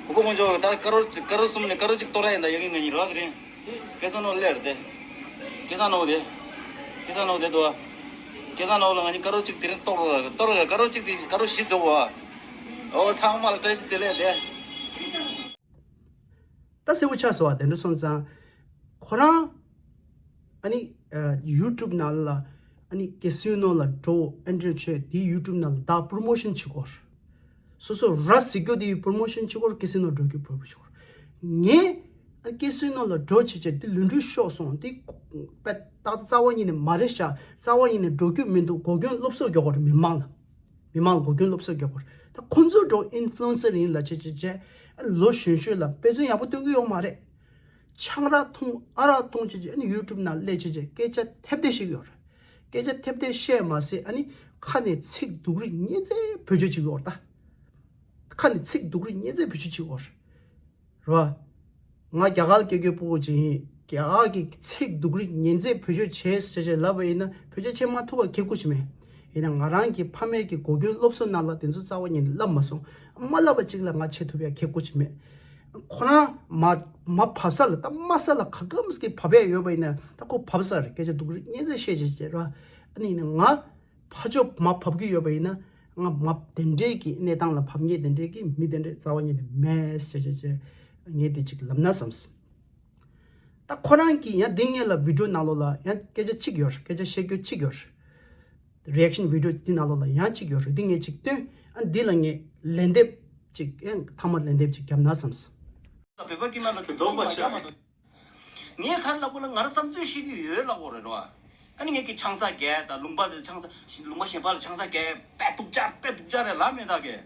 གོ་གོ་ཁོང་ཚོ་ད་དཀར་རོ་དཀར་རོ་གསུམ་ནས་དཀར་རོ་གཅིག་གཏོར་ཡ་ཡིན་ད། ཡ་གི་ང་གཉིས་རོགས་དེ་རིང་སྐལ་བཟང་ནོར་བུ་སླེབས་རེད་དེ། སྐལ་བཟང་ནོར་བུ་དེ། སྐལ་བཟང་ནོར་བུ་དེ་འདུག་ཨ། སྐལ་བཟང་ནོར་བུ་ལ་ང་གཉིས་དཀར་རོ་གཅིག་དེ་རིང་གཏོར་རོགས། གཏོར་རོགས། དཀར་རོ་གཅིག་དེ་དཀར་རོ་བཞི་བཟོ་བ། ཨོ་ཚང་མ་ལ་བཀྲ་ཤིས་བདེ་ལེགས་དེ། ད་གསལ་པོ་ཆགས་སོང་བ། དེ་འདྲ་སོང་ཙང་ཁོ་རང་ཨ་ནི་ཨ་ཡུ་ཊུབ་ནང་ལ་ཨ་ནི་ཀེ་སི་ནོ་ལ་འགྲོ། ཨེན་ཊར་ཊེན་བྱེད། དེ་ཡུ་ཊུབ་ནང་ལ་ད་པྲོ་མོ་ཤོན་བྱེད་དགོས། སོ་སོ་ར་ཟིག་རྒྱུ་དེ་པྲོ་མོ་ཤོན་བྱེད་དགོས། ཀེ་སི་ནོ་འགྲོ་རྒྱུ་པྲོ་མོ་ཤོན་བྱེད་དགོས། ངས་ཨ་ཀེ་སི་ནོ་ལ་འགྲོ་བྱེད་བྱེད་དེ་ལུས་འབྲེལ་ཤོར་སོང་། དེ་དཔེ་ཏག་ཏག་རྩ་བ་ཉིད་ནས་མ་རེད་ཤག་རྩ་བ་ཉིད་ནས་འགྲོ་རྒྱུ་མི་འདུག་གོ་སྐྱོན་སློབ་གསོ་རྒྱག་དགོས་རེད། མི་མང་ལ། མི་མང་ལ་གོ་སྐྱོན་སློབ་གསོ་རྒྱག་དགོས་རེད། ད་ཁོ་ཚོ་འགྲོ་ཨིན་ཕུ་ལུ་ཨེན་སར་ཡིན་ལབ་བྱས་བྱས་བྱས་ལོ་གཞོན་གཞོན་ལ་དཔེ་མཚོན་ཡག་པོ་སྟོན་གྱི་ཡོད་མ་རེད། ཆང་རག་འཐུང་ཨ་རག་འཐུང་བྱས་བྱས་ཨ་ནི་ཡུ་ཊུབ་ནང་སླེབས་བྱས་བྱས་སྐད་ཆ་ཐེབས་ཐེབས་བཤད་ཀྱི་ཡོད་རེད། སྐད་ཆ་ཐེབས་ཐེབས་བཤད་མ་ཟད་ཨ་ནི་ཁ་ནས་ཚིག་སྡུག་རུས་ཉི་ཚེ་བེད་སྤྱོད་བྱེད་ཀྱི་ཡོད་རེད། ད་ཁ་ནས་ཚིག་སྡུག་རུས་ཉི་ཚེ་བེད་སྤྱོད་བྱེད་ཀྱི་ཡོད་རེད། རེད་བ། ང་རྒྱ་གར་སྐད་སྐྱོ་ཕྲུ་གུ་ཅིག་ཡིན། རྒྱ་གར་གྱི་ཚིག་སྡུག་རུས་ཉན་ཚད་བེད་སྤྱོད་བྱེད་ཟེར་བྱས་ལབ་པ་ཡིན་ན་བེད་སྤྱོད་བྱེད་མ་ཐུབ་པ་ཁེ་ཁུ་ཅིག་མེད། ཡིན་ན་ང་རང་གི་ཕ་མེས་ཀྱི་གོ་སྐྱོན་སློབ་གསོ་ནང་ལ་དེ་ཚོ་རྩ་བ་ཉིད་ནས་ལབ་མ་སོང་། མ་ལབ་པ་ཅིག་ལ་ང་བྱེད་ཐུབ་ཡ་ཁེ་ཁུ་ཅིག་མེད། ཁོ་རང་མ་མ་བབས་ས་ལ་ད་མ་ས་ལ་ག་གམ་གི་བབས་ཡ་ཡོད་པ་ཡིན་ན་ད་ཁོ་བབས་ས་རེད། སྐད་ཆ་སྡུག་རུས་ཉན་ཚད་བཤད་བྱས་བྱས་ར། ཨ་ནི་ཡིན་ན་ང་ཕར་ཕྱོགས་མར་བབས་ཀྱི་ཡོད་པ་ཡིན་ན་ང་མར་དེ་འདྲའི་གི་གནས་སྟངས་ལ་བབས་མཁན་དེ་འདྲའི་གི་མི་དེ་འདྲའི་རྩ་བ་ཉིད་ནས་མེད་ཟེར་བྱས་བྱས་ངས་དེ་ཅིག་ལབ་ན་བསམས། ད་ཁོ་རང་གི་ཡང་འདི་སྔོན་ལ་བི་ཌི་ཡོ་ནང་ལོགས་ལ་ཡང་སྐད་ཆ་གཅིག་ཡོད་རེད། སྐད་ཆ་བཤད་རྒྱུ་གཅིག་ཡོད་རེད། རི་ཨེག་ཤན་བི་ཌི་ཡོ་འདི་ནང་ལོགས་ལ་ཡང་གཅིག་ཡོད་རེད། འདི་ངས་ཅིག་སྟོན། ཨ་འདི་ལ་ངས་ལན་འདེབས་ཅིག་ཡང་མཐའ་མ་ལན་འདེབས་ཅིག་བརྒྱབ་ན་བསམས། བོད་པ་སྐྱེས་མ་ལ་དེ་གདོང་པ་ཤ། ངས་ག་རེ་ལབ་དགོས་ལ། ང་རང་བསམ་ཚུལ་བཤད་ཀྱི་ཡོད་ལབ་དགོས་རེད་རོ། ཨ་ནི་ངས་ཀྱི་ཆང་ས་བརྒྱབ་དང་ལུང་པ་དེ་ཆང་ས་ལུང་པ་གཞན་པ་ལ་ཆང་ས་བརྒྱབ་དཔེ་སྡུག་ཅག་དཔེ་སྡུག་ཅག་རེད་ལབ་མེད་ད་གས།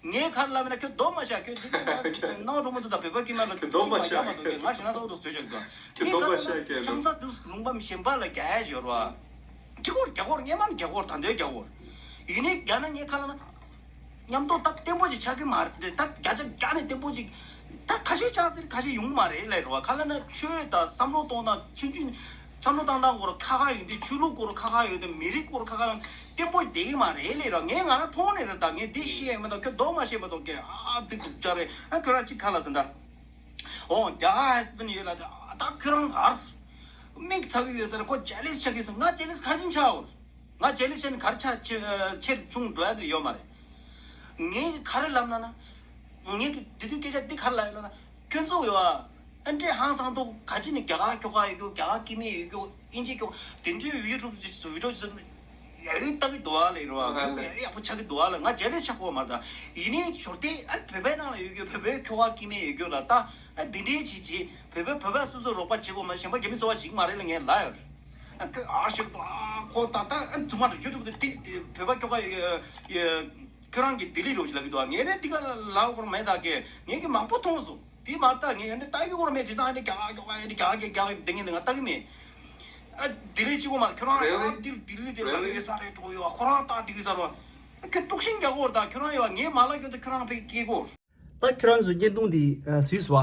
ངས་ག་རེ་ལབ་མེད་ན་ཁྱོད་གདོང་མ་ཤ། ཁྱོད་འདི་ནང་གྲོགས་མོ་དེ་དང་བོད་པ་སྐྱེས་མ་ལ་ཁྱོད་གདོང་མ་ཤ་མ་གཏོགས་ངས་ང་ཞེ་ན་ཚ་བོ་དང་བཟོས་བཞག་གི་འདུག་ཁྱོད་གདོང་མ་ཤ་ངས་ག་རེ་ལབ་ཆང་ས་དུ་ལུང་པ་གཞན་པ་ལ་བརྒྱབ་ཡ་ཡོད་རོ། གྲི་གོར་རྒྱ་གོར་སྔས་མ་རྒྱ་གོར་ད་འདོད་རྒྱ་གོར་ཡིན་ནའི་རྒྱ་ན་ངས་ག་ལབ་ན། མཉམ་དུ་ད་བརྟན་པོ་ཅིག་ཆགས་ཀྱི་མ་རེད། ད་བརྒྱ་ཆ་བརྒྱ་ནས་བརྟན་པོ་ཅིག་ད་ཁ་ཤས་ཆགས་ཟེར་ཁ་ཤས་ཡོང་གི་མ་རེད་ལབ་རེད་བ། ག་ལབ་ན་ཆོས་དང་བསམ་བློ་གཏོང་སྟངས་ཆུང་ཆུང་བསམ་བློ་བཏང་སྟངས་སྐོར་ཁ་ཁ་ཡོང་དུས་ཆོས་ལུགས་སྐོར་ཁ་ཁ་ཡོང་དུས་མི་རིགས་སྐོར་ཁ་ཁ་ཡོང་བརྟན་པོ་བསྡད་ཀྱི་མ་རེད་ལབ་རེད་བ། ངས་ང་རང་མཐོང་ནས་རེད། ད་ངས་འདི་ཤེས་ཡ་མེད་ད་ཁྱོད་གདོང་མ་ཤེས་པ་དང་ཁྱོད་ཨ་འདི་སྡུག་ཅག་རེད། ཨ་ཁྱོད་རང་ཅིག་ཁ་ལ་ཟིན་ད། ཨོ་རྒྱ་གར་ཧས་པན་ཡོད་ལ་ད་ཁྱོད་རང་ཧར་མིག་ཚ་གི་ཡོད་ས་རེད། ཁོ་ཇེ་ལེ་སི་ཆགས་ཀྱི་ཡོད་ས། ང་ཇེ་ལེ་སི་ག་ཚོད་ཆགས་འོ། ང་ཇེ་ལེ་སི་ཆེ་ནས་ག་རེ་ཆགས་ཆེ་ཆེར་ཆུང་འགྲོ་ཡ་དེ་ཡོད་མ་རེད། ངས་ག་རེ་ལབ་ན་ན། ངས་ཀྱི་དེ་དུས་སྐད་ཆ་འདི་ག་རེ་ལབ་ཡོད་ལབ་ན། ཁྱོད་ཚོ་ཡོད་ཨ། ཨ་འདྲས་ཧང་སང་ཐོག་ག་ཅི་ནས་རྒྱ་གར་ཁྱོ་ག་ཡོད་རྒྱུ། རྒྱ་གར་སྐྱེ་དམན་ཡོད་རྒྱུ། ཨིན་ཇི་ཁྱོ་དེ་འདྲའི་ཡུ་ཊུབ་ཅིག་བི་ཌི་ཡོ་ཅིག་ཡ་ཡི་ལྟ་གི་འདུག་ཨ་ལེ་རོ། ཡ་ཡི་ཡག་པོ་ཆགས་ཀྱི་འདུག་ཨ་ལེ། ང་ཇེ་ལེ་སི་ཆགས་གོ་མ་རེད། ད་ཡིན་ནའི་ཞོར་དེ་ཨ་བོད་པའི་ནང་ལ་ཡོད་རྒྱུ་བོད་པའི་ཁྱོ་ག་སྐྱེ་དམན་ཡོད་རྒྱུ་ལ་ད་ཨ་འདི་འདྲའི་ཅིག་ཅིག་བོད་པའི་བོད་པ་སོ་སོ་རོགས་པ་བྱེད་དགོས་མ་གཞན་པ་རྒྱ་མི་ཚོ་བ་ཞིག་མ་རེད་ལ་ངས་ལབ་ཡོད། ཨ་ཁོས་ཨ་ཞིག་ཨ་ཁོ་ད་ལྟ་ཨ་ཚུ་མ་ཡུ་ཊུབ་དེ་དེ་བོད་པ་ཁྱོ་ག་ཡོད་ཡོད་ཁྱོད་རང་གི་ལྡི་ལི་རོགས་ཞིག་ལབ་ཀྱི་འདུག་ཨ་ངས་ནི་འདི་ག་ལ་ལབ་དགོས་མེད་ད་གས། ངས་ཀྱི་མང་པོ་མཐོང་སོང་། དེ་མ་ལྟ་ངས་ཡང་ནི་ལྟ་གི་དགོས་མེད་ཅི་ད་ཨ་ནི་རྒྱ་གར་ཁྱོ་ག་ཡང་ནི་རྒྱ་གར་གྱི་རྒྱ་གར་བསྡད་མཁན་དེ་ང་ལྟ་གི་མེད། ཨ་ལྡི་ལི་གཅིག་པོ་མ་ཁྱོད་རང་རེད་ཡང་ལྡི་ལྡི་ལི་དེ་ལ་ཡོད་ས་རེད་འགྲོ་ཡོད་ཁོ་རང་ལྟ་འདི་གི་ས་རོ། ཁྱོད་དཀྲུག་ཤིང་རྒྱག་གོ་ད་ཁྱོད་རང་ཡོད་ངས་མ་ལབ་རྒྱུ་ད་ཁྱོད་རང་ཕེག་སྐྱེ་གོ། ད་ཁྱོད་རང་ཚོ་བརྙན་ཐུང་འདི་གཟིགས་སོ།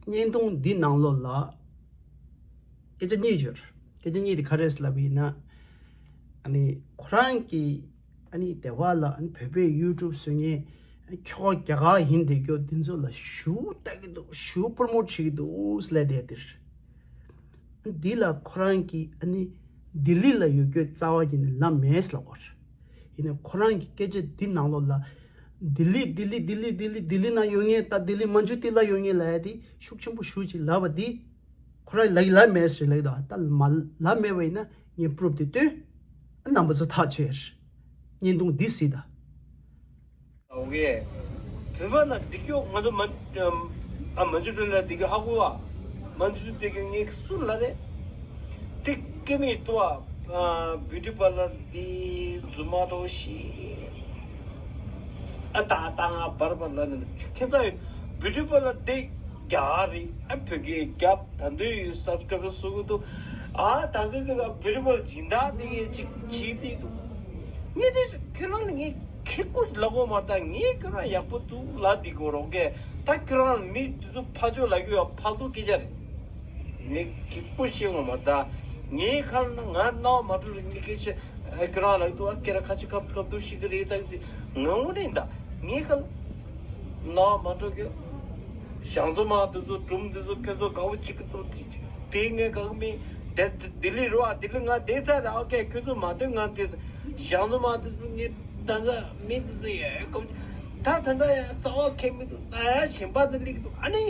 བརྙན་ཐུང་འདི་ནང་ལོགས་ལ་སྐད་ཆ་གཉིས་ཡོད། སྐད་ཆ་གཉིས་དེ་ག་རེ་རེད་ལབ་པ་ཡིན་ན། ཨ་ནི་ཁོ་རང་གི་ ཨ་ནི་དེ་བ་ལ་ཨ་ནི་བོད་པའི་ཡུ་ཊུབ་བཟོ་མཁན་ཁྱོ་ག་རྒྱ་གར་ཡིན་བསྡད་རྒྱུ་འདི་ཚོ་ལ་ཞུ་ལྟ་གི་འདུག་ཞུ་པྲོ་མོཊ་བྱེད་ཀྱི་འདུག་ཟེར་ལབ་བསྡད་དེ་རེད། འདི་ལ་ཁོ་རང་གིས་ཨ་ནི་ལྡི་ལི་ལ་ཡོད་རྒྱུའི་རྩ་བ་ཉིད་ནས་ལབ་མེད་ལབ་ཀྱི་ཡོད་རེད། ཡིན་ནའི་ཁོ་རང་གི་སྐད་ཆ་འདི་ནང་ལོགས་ལ་ལྡི་ལི་ལྡི་ལི་ལྡི་ལི་ལྡི་ལི་ལྡི་ལི་ན་ཡོད་མཁན་ད་ལྡི་ལི་མན་ཇུ་ཊི་ལ་ཡོད་མཁན་ལབ་ཡ་དེ་ཤུགས་ཆེན་པོ་ཞེ་ཅིག་ལབ་པ་འདི་ཁོ་རང་ལབ་ལབ་མེད་ཟེར་ལབ་ཀྱི་འདུག་ད་མ་ལབ་མེད་པ་ཡིན་ན་ངས་པུ་རུབ་དེ་སྟོན། རྣམ་པ་ཚོ་ཐག་ཆོད་ཡ་རེད། བརྙན་ཐུང་འདི་གཟིགས་དང་། ཨོ་ཀེ། བོད་པ་ལ་འདི་སྐྱོ་ང་ཚོ་མ་ཨ་མ་ཇུ་ཊི་ལ་འདི་སྐྱོ་ཧ་གོ་བ། མ་ཇུ་ཊི་འདི་སྐྱོ་ངས་སུ་ལ་རེད། འདི་སྐྱེ་མི་ཏོ་ཨ་བིའུ་ཊི་པར་ལར་འདི་རྫུན་མ་རོ་ཤི། ཨ་ད་ད་ང་བར་བར་ལ་ནི་ཁྱེད་ཚ་བིའུ་ཊི་པར་ལར་འདི་རྒྱ་རེད། ཨ་བོད་སྐད་རྒྱབ་ད་འདི་ཡུལ་སབ་སི་ཀ་རབ་བཟོ་གི་འདུག་ཨ་ད་འདི་འདི་ག་བིའུ་ཊི་པར་སྦྱིན་བདག་འདི་གས་ཅིག་བྱེད་དེ་འདུག་ངས་དེ་ཁྱོད་རང་ལ་ངས་ཁེ་ཀོ་ལ་གོ་མ་ད་ངས་ཁྱོད་རང་ཡག་པོ་འདུག་ལ་འདི་གོ་རོགས་གས། ད་ཁྱོད་རང་མི་དེ་ཚོ་ཕ་ཆོས་ལ་རྒྱུ་ཡ་ཕ་ལྟོ་སྐད་ཆ་རེད། ངས་ཁེ་ཀོ་ཤེས་གོ་མ་ད། ངས་ཁ་ལ་ང་རྣ་བ་མ་འགྲོ་རེད། ངས་སྐད་ཆ་ཁྱོད་རང་ལ་འདུག་ཨ་སྐད་ར་ཁ་ཆེ་ཁབ་ཁབ་འདུག་ཤི་གི་རེད་ཙག་ཙི་ང་འོ་ནས་ད་ངས་ཁ་ལ་རྣ་བ་མ་འགྲོ་གི་ཞང་ཚོ་མ་དེ་ཚོ་སྒྲུང་དེ་ཚོ་ཁྱོད་ཚོ་དགའ་བོ་གཅིག་གི་ཏོ་དེ་ངས་དགའ་གི་མིན། དེ་ལྡི་ལི་རོ་ཨ་ལྡི་ལི་ང་བསྡད་ཚར་ར། ཨོ་ཀེ་ཁྱོད་ཚོ་མ་སྡོད་ང་བསྡད་ཚར། ཞང་ཚོ་མ་དེ་ཚོ་ངས་ད་ཚ་མི་དེ་ཚོ་ཡ་ཀོ་ད་ད་ད་ཡ་ས་བ་ཁེ་མི་ཚོ་ད་ཡ་ཞིམ་པ་དེ་ལིག་ཚོ་ཨ་ནི་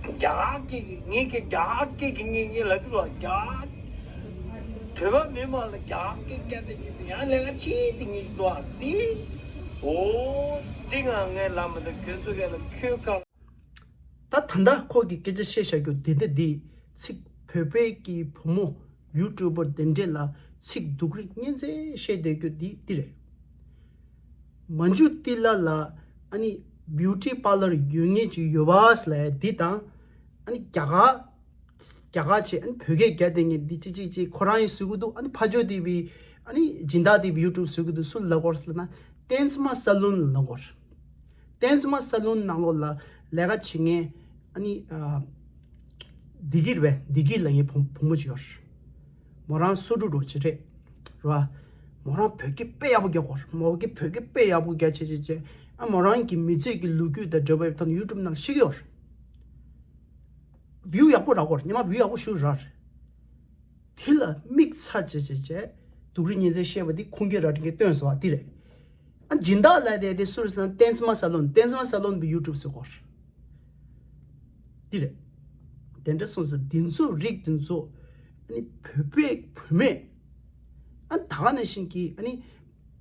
རྒྱ་སྐད་ཀྱི་ངས་ཀྱི་རྒྱ་སྐད་ཀྱི་ངས་ངས་ལ་དུ་རྒྱ་བོད་པ་མི་མང་ལ་རྒྱ་སྐད་སྐད་དེ་ངས་ཡང་ལས་ཀ་ཆེ་དེ་ངས་ལ་དེ་ཨོ་དེ་ང་ངས་ལ་མི་ད་ཁྱོད་ཚོ་ག་ལ་ཁྱོད་ག་ད་ད་ལྟ་ཁོ་གི་སྐད་ཆ་བཤད་བཞག་རྒྱུ་དེ་འདྲ་འདི་ཚིག་བོད་པའི་གི་བུ་མོ་ཡུ་ཊུབ་པར་དེ་འདྲས་ལ་ཚིག་སྡུག་རུས་གཉན་ཚད་བཤད་བསྡད་རྒྱུ་འདི་འདི་རེད། མན་ཇུ་ཊི་ལ་ལ་ཨ་ནི་བིའུ་ཊི་པར་ལར་ཡོད་ངེས་ཀྱི་ཡོད་པ་ལ་འདི་དང་ཨ་ནི་རྒྱ་གར་རྒྱ་གར་ཆེ་ཨ་ནི་བོད་སྐད་རྒྱ་དེ་ངས་འདི་ཅིག་ཅིག་ཅིག་ཁོ་རང་ཡིན་ཟེར་གི་འདུག་ཨ་ནི་ཕ་ཇོ་ཊི་བི་ཨ་ནི་སྦྱིན་བདག་ཊི་བི་ཡུ་ཊུབ་ཟེར་གི་འདུག་སུ་ལ་གོར་ལ་ན་བསྟན་འཛིན་མ་ས་ལུན་ལ་གོར། བསྟན་འཛིན་མ་ས་ལུན་ནང་ལོགས་ལ་ལས་ཀ་བྱེད་མཁན་ཨ་ནི་ཨ་བདེ་སྐྱིད་རེད་པས། བདེ་སྐྱིད་ལ་ངའི་བུ་བུ་མོ་ཅིག་ཡོད་རེད། མོ་རང་སུ་འགྲོ་འགྲོ་ཅིག་རེད་ར། མོ་རང་བོད་སྐད་དཔེ་ཡག་པོ་རྒྱག་གོ་རེད། མོ་གི་བོད་སྐད་དཔེ་ཡག་པོ་རྒྱག་བྱེད་བྱེད་བྱེད་ཨ་མོ་རང་གི་མི་ཚེ་གི་ལོ་རྒྱུས་དང་འབྲེལ་བའི་ཐོག་ནས་ཡུ་ཊུབ་ནང་བཤད་ཀྱི་ཡོད་རེད། བིའུ་ཡག་པོ་རག་གོ་རེད། ཉི་མ་བིའུ་ཡག་པོ་ཞུ་རག་རེད། དེ་ལ་དམིགས་ཚ་བྱེད་བྱེད་བྱེད་སྡུག་རུས་གཉན་ཚད་བཤད་པ་འདི་ཁུངས་སྐྱེལ་ར་འདྲི་མཁན་སྟོན་སོང་བ་འདི་རེད། ཨ་སྦྱིན་བདག་ལ་དེ་དེ་སུ་རེད་ཟེར་ན་བསྟན་འཛིན་མ་ས་ལོན། བསྟན་འཛིན་མ་ས་ལོན་པའི་ཡུ་ཊུབ་ཟེར་གོ་རེད། འདི་རེད། དེ་འདྲ་སོང་ཙང་འདི་ཚོ་རིགས་འདི་ཚོ་ཨ་ནི་བོད་པའི་བུད་མེད་ཨ་ད་ག་ནང་བཞིན་གྱི་ཨ་ནི་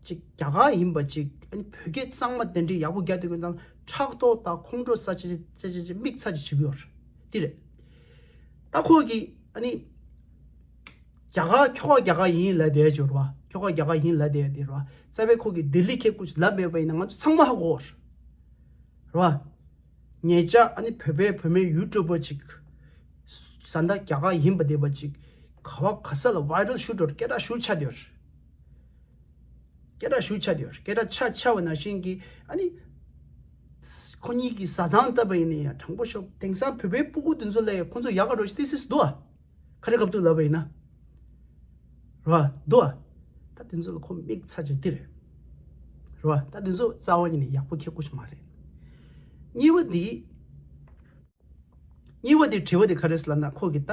ཅིག་རྒྱ་གར་ཡིན་པ་ཅིག་ཨ་ནི་བོད་སྐད་གཙང་མ་དེ་འདྲའི་ཡག་པོ་རྒྱག་སྡོད་མཁན་དང་ཕྲག་དོག་དང་ཁོང་ཁྲོ་ཟ་བྱེད་བྱེད་བྱེད་བྱེད་དམིགས་ཚ་ཅིག་བྱེད་ཀྱི་ཡོད་རེད། འདི་རེད། ད་ཁོ་གིས་ཨ་ནི་རྒྱ་གར་ཁྱོ་ག་རྒྱ་གར་ཡིན་ལབ་བསྡད་ཡོད་རེད་བ། ཁྱོ་ག་རྒྱ་གར་ཡིན་ལབ་བསྡད་ཡོད་རེད་བ། རྩ་བའི་ཁོ་གིས་ལྡི་ལི་ཁེ་ཀུ་ལབ་མེད་པ་ཡིན་ན་ང་ཚོ་ཚང་མ་ཧ་གོ་རེད་བ། ཉེ་ཆར་ཨ་ནི་བོད་པའི་བུད་མེད་ཡུ་ཊུབ་པར་ཅིག་བཟའ་ཟླ་རྒྱ་གར་ཡིན་པ་བསྡད་པ་ཅིག་ག་བ་ག་ས་ལ་བྷའི་རལ་ཞུ་འགྲོ་སྐད་གྲགས་ཞུ་ཆགས་བསྡད་ཡོད་རེད། སྐད་གྲགས་ཞུ་ཆགས་བསྡད་ཡོད་རེད། སྐད་གྲགས་ཆགས་ཆགས་པ་ནང་བཞིན་གྱི་ཨ་ནི་ཁོ་གཉིས་ཀྱི་བཟའ་ཚང་ལྟ་བུ་ཡིན་ན་ཡང་དྲང་པོ་ཤོད། དེང་སང་བོད་པའི་སྤུ་གུ་དེ་ཚོ་ལ་ཡང་ཁོ་ཚོ་ཡག་ག་འགྲོ་ཞིག་ཏི་སིས་འདུག་ཨ། ཁ་རི་ཁ་ཐུག་ལབ་པ་ཡིན་ན། རེད་བ། འདུག་ཨ། ད་དེ་ཚོ་ལ་ཁོ་མིག་ཚ་ཅིག་འདི་རེད། རེད་བ། ད་དེ་ཚོ་རྩ་བ་ཉིད་ནས་ཡག་པོ་ཁེ་ཁུ་ཞིག་མ་རེད། གཉིས་པ་འདི། གཉིས་པ་དེ་དྲི་བ་དེ་ག་རེ་ཟེར་ལབ་ན་ཁོ་གིས་ད་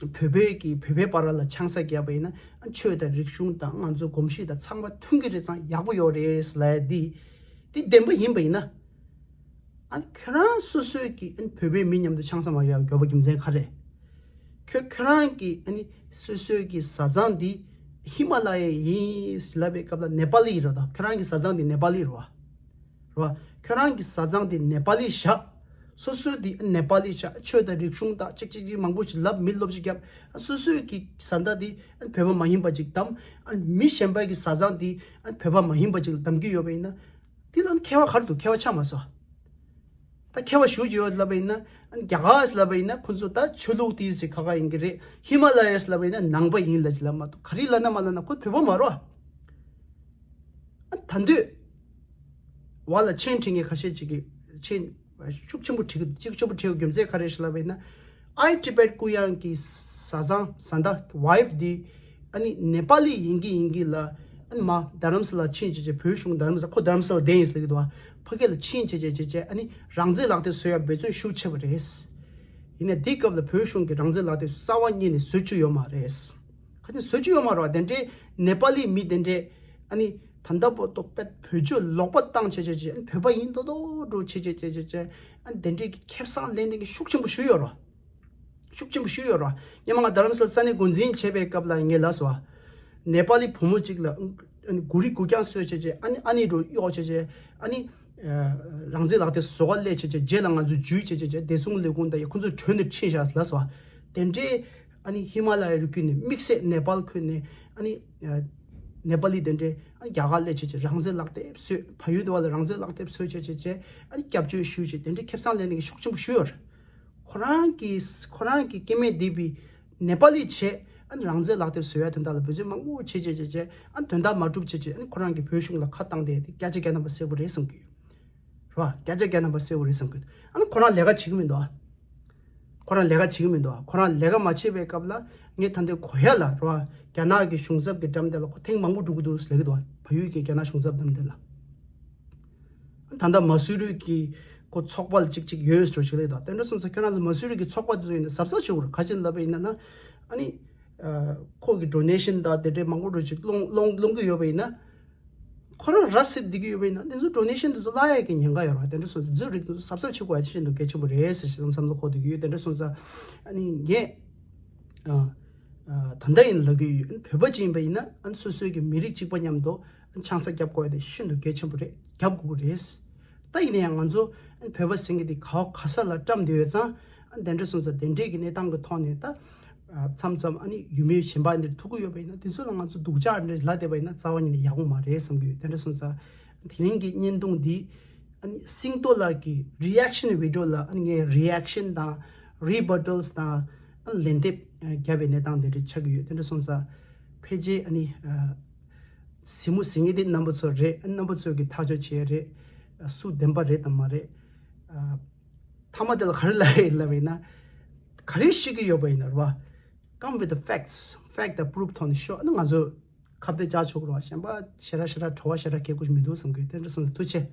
བོད་པའི་གི་བོད་པའི་བར་ལ་ཆང་ས་བརྒྱབ་པ་ཡིན་ན་ཨ་ཆོས་དང་རིག་གཞུང་དང་ང་ཚོ་གོམས་གཤིས་དང་ཚང་མ་མཐུན་གྱི་རེད་ཙང་ཡག་པོ་ཡོད་རེད་ཟེར་ལབ་ཡ་འདི་འདི་བདེན་པ་ཡིན་པ་ཡིན་ན། ཨ་ཁྱོད་རང་སོ་སོའི་གི་ཨ་བོད་པའི་མི་མཉམ་དུ་ཆང་ས་མ་བརྒྱབ་དགོས་པ་རྒྱུ་མཚན་ག་རེ། ཁྱོད་ཁྱོད་རང་གི་ཨ་ནི་སོ་སོའི་གི་བཟའ་ཚང་འདི་ཧི་མ་ལ་ཡ་ཡིན་ཟེར་ལབ་པའི་སྐབས་ལ་ནེ་པ་ལི་རེད་དོ། ཁྱོད་རང་གི་བཟའ་ཚང་འདི་ནེ་པ་ལི་རེད་བ། རེད་བ། ཁྱོད་རང་གི་བཟའ་ཚང་འདི་ནེ་པ་ལི་བཞག་སོ་སོའི་འདི་ནེ་པ་ལི་བཞག་ཆོས་དང་རིག་གཞུང་དང་གཅིག་གཅིག་གཅིག་མང་པོ་ཞིག་ལབ་མི་སློབ་ཞིག་བརྒྱབ། སོ་སོའི་གི་བཟའ་ཟླ་འདི་བོད་པ་མ་ཡིན་པ་ཅིག་དམ། མི་གཞན་པའི་གི་བཟའ་ཚང་འདི་བོད་པ་མ་ཡིན་པ་ཅིག་ལ་དམ་གྱི་ཡོད་པ་ཡིན་ན། འདི་ལ་ཁྱད་པར་ག་རེ་འདུག་ཁྱད་པར་ཆགས་མ་སོང་། ད་ཁྱད་པར་ཞུ་རྒྱུ་ཡོད་ལབ་པ་ཡིན་ན། རྒྱ་གར་ལབ་པ་ཡིན་ན་ཁོ་ཚོ་ད་ཆོས་ལུགས་དེ་ཅིག་ཁ་ཁ་ཡིན་གྱི་རེད། ཧི་མ་ལ་ཡ་ལབ་པ་ཡིན་ན་ནང་པ་ཡིན་ལབ་ཅིག་ལབ་མ་གཏོགས་ག་རེ་ལབ་ན་མ་ལབ་ན་ཁོ་བོད་པ་མ་རེད། ཨ་ད་འདོད། བ་ལ་མཆན་འབྲི་མཁན་ཁ་ཤས་ཅིག་གིས་མཆན་ཤུགས་ཆེན་པོ་བྲིས་ཀྱི་ཤུགས་ཆེན་པོ་བྲིས་ཀྱི་རྒྱུ་མཚན་ག་རེ་ཞིག་ལབ་པ་ཡིན་ན། ཨའི་ཊི་བེཊ་ཀུ་ཡངས་ཀྱི་བཟའ་ཚང་བཟའ་ཟླ་ཝའི་ཕི་འདི་ཨ་ནི་ནེ་པ་ལི་ཡིན་གྱི་ཡིན་གྱི་ལ་ཨ་ ཨ་ནི་མ་རྡ་རམ་ས་ལ་ཕྱིན་བྱས་བྱས་བོད་གཞུང་རྡ་རམ་ས་ཁོ་རྡ་རམ་ས་ལ་བསྡད་ཡིན་ཟེར་གྱི་འདུག་བ། ཕ་གི་ལ་ཕྱིན་བྱས་བྱས་བྱས་བྱས་ཨ་ནི་རང་བཙན་ལག་དེབ་བཟོ་ཡ་འབད་བརྩོན་ཤུགས་ཆེ་བ་རེད། ཡིན་ནའི་དེའི་སྐབས་ལ་བོད་གཞུང་གིས་རང་བཙན་ལག་དེབ་རྩ་བ་ཉིད་ནས་བཟོ་བཅུག་ཡོད་མ་རེད། ཁ་ཅིག་བཟོ་བཅུག་ཡོད་མ་རེད་བ། དེ་འདྲའི་ནེ་པ་ལི་མི་དེ་འདྲའི་ཨ་ནི་ད་ལྟ་བར་དུ་དཔེ་བོད་ཆས་ལོག་པ་བཏང་བྱས་བྱས་བྱས་ཨ་ནི་བོད་པ་ཡིན་མདོག་མདོག་འདྲ་བྱས་བྱས་བྱས་བྱས་བྱས་ཨ་ནི་དེ་འདྲའི་གི་ཁེ་བཟང་ལེན་མཁན་གྱི་ཤུགས་ཆེན་པོ་ཞིག་ཡོད་རེད། ཤུགས་ཆེན་པོ་ཞིག་ཡོད་རེད། སྔོན་མ་ང་རྡ་རམ་ས་ལ་ས་གནས་འགོ་འཛིན་བྱས་པའི་སྐབས་ལ་ངས་ལབ་སོང་བ། ནེ་པ་ལི་བུ་མོ་གཅིག་ལ་ཨ་ནི་གུ་རི་གུ་རྐྱང་གསོལ་བྱས་བྱས་ཨ་ནི་ཨ་ནི་འདྲ་གཡོག་བྱས་བྱས་ཨ་ནི་རང་བཙན་ལག་དེབ་བཟོ་ག་སླེབས་བྱས་བྱས་རྗེས་ལ་ང་ཚོ་འཇུས་བྱས་བྱས་བྱས་བདེ་སྲུང་ལས་ཁུངས་དང་ཡ་ཁོ་ཚོ་གྲོས་འདིར་ཕྱིན་བཞག་ལབ་སོང་བ། དེ་འདྲའི་ཨ་ནི་ཧི་མ་ལ་ཡ་རི་ཁུལ་ནས་དམིགས་བསལ་ནེ་པཱལ་ཁུལ་ནས་ཨ་ནི་ནེ་པ་ལི་དེ་འདྲའི་ཨ་ནི་རྒྱ་གར་སླེབས་བྱས་བྱས་རང་བཙན་ལག་དེབ་བཟོས། ཕ་ཡུལ་དུ་བ་ལ་རང་བཙན་ལག་དེབ་བཟོས་བྱས་བྱས་བྱས་ཨ་ནི་སྐྱབས་བཅོལ་ཞུས་བྱས་དེ་འདྲའི་ཁེ་བཟང་ལེན་མཁན་གྱི་ཤུགས་ཆེན་པོ་ཞིག་ཡོད་རེད། ཁོ་རང་གི་ཁོ་རང་གི་སྐྱེ་དམན་སྡེ་བའི་ནེ་པ་ལི་བྱས་ཨ་ནི་རང་བཙན་ལག་དེབ་བཟོ་ཡ་དོན་དག་ལ་འབད་བརྩོན་མང་པོ་བྱས་བྱས་བྱས་བྱས་ཨ་ནི་དོན་དག་མ་འགྲུབ་བྱས་བྱས་ཨ་ནི་ཁོ་རང་གི་བོད་གཞུང་ལ་ཁ་བཏང་སྟེ་དེ་བརྒྱ་ཆ་བརྒྱ་རྣམ་པ་གསལ་པོ་རེད་བསམ་གི་ཡོད་རེད་བ། བརྒྱ་ཆ་བརྒྱ་རྣམ་པ་གསལ་པོ་རེད་བསམ་གི་ཡོད། ཨ་ནི་ཁོ་རང་ལས་ཀ་བྱེད་གི་མི་འདུག་ཨ། ཁོ་རང་ལས་ཀ་བྱེད་གི་མི་འདུག་ཨ། ཁོ་རང་ལས་ཀ་མ་བྱེད་པའི་སྐབས་ལ་ངས་ད་ལྟའི་གོ་ཡ་ལ་རེད་བ། རྒྱ་ནག་གི་གཞུང་ཚབ་ཀྱི་འགྲམ་དེ་ལ་ཁོ་ཐེངས་མང་པོ་འགྲོ་གི་འདུག་ཟེར་ལབ་གི་འདུག་ཨ། བལ་ཡུལ་གྱི་རྒྱ་ནག་གཞུང་ཚབ་འགྲམ་དེ་ལ། ད་ལྟ་མ་སུ་རི་གི་ཁོ་ཚོགས་པ་ལ་གཅིག་གཅིག་ཡོད་ཟེར་ཞིག་ལབ་དང་དེ་འདྲ་སོང་ཙང་ཁྱོད་རང་ཚོ་མ་སུ་རི་གི་ཚོགས་པ་དེ་ཚོ་ཡིན་ན་གཟབ་གཟབ་བྱེད་དགོས་རེད། ག་ཅི་ལབ་པ་ཡིན་ན་ན་ཨ་ནི་ཁོ་གི་ཌོ་ནེ་ཤན་དང་དེ་འདྲའི་མང་པོ་འགྲོ་ཅིག་སློང་སློང་སློང་གི་ཡོད་པ་ཡིན་ན་ཁོ་རང་ར་སེ་བསྡད་ཀྱི་ཡོད་པ་ཡིན་ན་དེ་ཚོ་ཌོ་ནེ་ཤན་དེ་ཚོ་བརླག་ཡ་གི་ཉེན་ཁ་ཡོད་རེད། དེ་འདྲ་སོང་ཙང་འཛུལ་རིགས་དེ་ཚོ་གཟབ་གཟབ་བྱེད་དགོས་ཡ་ཤིན་ཏུ་གལ་ཆེན་པོ་རེད་ཟེར་ཞིག་བསམ་བསམ་བློ་འཁོར་བསྡད་ཀྱི་ཡོད། དེ་འདྲ་སོང་ཙང་ཨ་ནི་ངས་ཨ། ད་ལྟ་ཡིན་ལབ་ཀྱི་ཡོད། བོད་པ་ཅིག་ཡིན་པ་ཡིན་ན་ཨ་ནི་སོ་སོའི་གི་མི་རིགས་གཅིག་པ་མཉམ་དུ་ཆང་ས་རྒྱབ་དགོས་ཡ་དེ་ཤིན་ཏུ་གལ་ཆེན་པོ་རེད། རྒྱབ་དགོས་ཀྱི་རེད། ད་ཡིན་ན་ཡང་ང་ཚོ་བོད་པ་ཟེར་མཁན་དེ་ག་བ་ག་ས་ལ་བཀྲམ་བསྡད་ཡོད་ཙང་དེ་འདྲ་སོང་ཙང་དེ་འདྲའི་གི་གནས་སྟངས་ཀྱི་ཐོག་ནས་ད་མཚམས་མཚམས་ཨ་ནི་ཡུལ་མི་གཞན་པ་འདིར་ཐུག་གི་ཡོད་པ་ཡིན་ན་དེ་ཚོ་ལ་ང་ཚོ་སྡུག་ཅག་འདྲ་ལབ་བསྡད་པ་ཡིན་ན་རྩ་བ་ཉིད་ནས་ཡག་པོ་མ་རེད་བསམ་གྱི་ཡོད། དེ་འདྲ་སོང་ཙང་དེ་རིང་གི་བརྙན་ཐུང་འདི་ཨ་ནི་སིང་ཏོ་ལགས་ཀྱི་རི་ཨེག་ཤན་བི་ཌི་ཡོ་ལ་ཨ་ནི་ངས་རི་ཨེག་ཤན་དང་རི་བྷ་ཊལ་དང་ཨ་ནི་ལན་འདེབས་བརྒྱབ་པའི་གནས་སྟངས་དེ་འདྲ་ཆགས་ཀྱི་ཡོད། དེ་འདྲ་སོང་ཙང་ཕལ་ཆེར་ཨ་ནི་གཟིགས་མོ་གཟིགས་མཁན་དེ་རྣམ་པ་ཚོ་རེད། རྣམ་པ་ཚོས་ཀྱི་ཐག་གཅོད་བྱེད་ཡ་རེད། སུ་བདེན་པ་རེད་དམ་མ་རེད། མཐའ་མ་དེ་ལ་ག་རེ་ལབ་ཡིན་ལབ་ཡིན་ན་ག་རེ་ཤེས་ཀྱི་ཡོད་པ་ཡིན་ན་རེད་བ། Come with the facts, fact དང་proof ཐོག་ནས་ཤོག་ཨ་ནི་ང་ཚོ་ཁ་གཏད་བཅག་ཆོག་རེད་བ། གཞན་པ་ཞེ་དྲག་ཞེ་དྲག་བྲོ་བ་ཞེ་དྲག་སྐྱེ་དགོས་མི་འདུག་བསམ་གི། དེ་འདྲ་སོང་ཙང་ཐུགས་རྗེ་ཆེ།